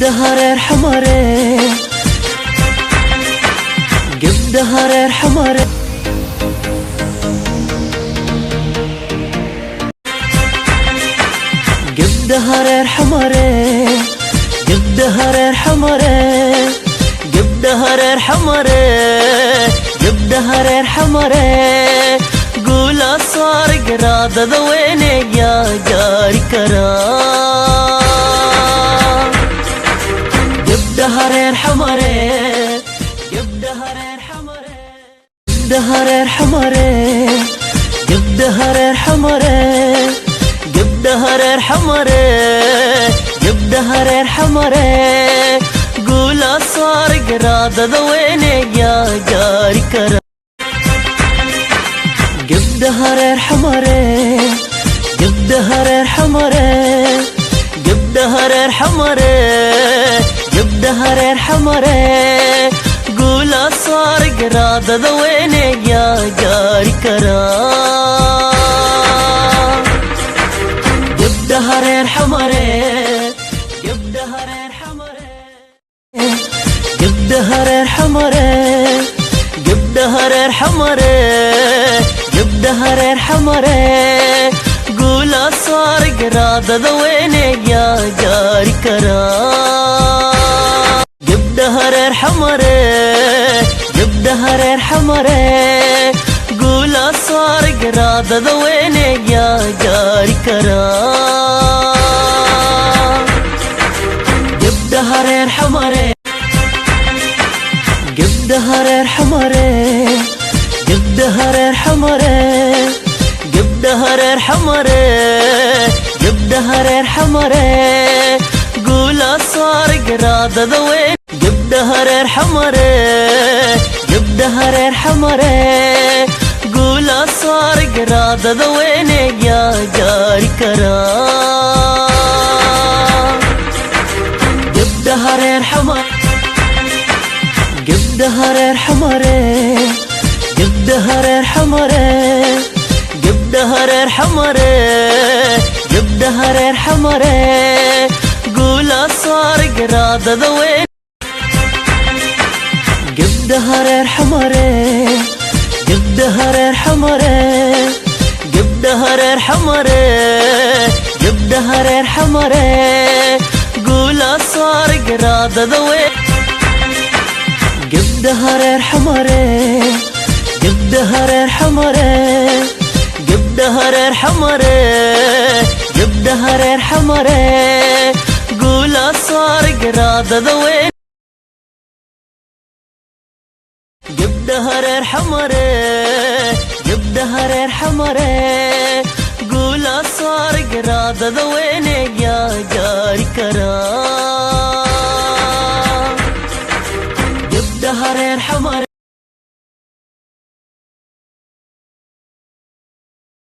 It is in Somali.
Gabdhaha reer Xamare, gabdhaha reer Xamare. Gabdhaha reer Xamare, gabdhaha reer Xamare, gabdhaha reer Xamare, gabdhaha reer Xamare. Guula saar garaadada weyne yaa gaari karaa. Gabdhaha reer Xamare, gabdhaha reer Xamare, gabdhaha reer Xamare, gabdhaha reer Xamare, gabdhaha reer Xamare, gabdhaha reer Xamare. Guula saar garaadada weyne yaa gaari karaa. Gabdhaha reer Xamare, gabdhaha reer Xamare, gabdhaha reer Xamare, gabdhaha reer Xamare. Guula saar garaadada weyne yaa gaari karaa. Gabdhaha reer Xamare, gabdhaha reer Xamare, gabdhaha reer Xamare, gabdhaha reer Xamare, gabdhaha reer Xamare. Guula saar garaadada weyne yaa gaari karaa. Gabdhaha reer Xamare, gabdhaha reer Xamare. Guula saar garaadada weyne yaa gaari karaa. Gabdhaha reer Xamare, gabdhaha reer Xamare, gabdhaha reer Xamare, gabdhaha reer Xamare, gabdhaha reer Xamare. Guula saar garaadada weyn. Gabdhaha reer Xamare, gabdhaha reer Xamare. Guula saar garaadada weyne yaa gaari karaa. Gabdhaha reer Xamare, gabdhaha reer Xamare, gabdhaha reer Xamare, gabdhaha reer Xamare, gabdhaha reer Xamare. Guula saar garaadada weyn. Gabdhaha reer Xamare, gabdhaha reer Xamare, gabdhaha reer Xamare, gabdhaha reer Xamare. Guula saar garaadada weyn. Gabdhaha reer Xamare, gabdhaha reer Xamare, gabdhaha reer Xamare, gabdhaha reer Xamare. Guula saar garaadada weyn. Gabdhaha reer Xamare, gabdhaha reer Xamare. Guula saar garaadada weyne yaa gaari karaa. Gabdhaha reer Xamare.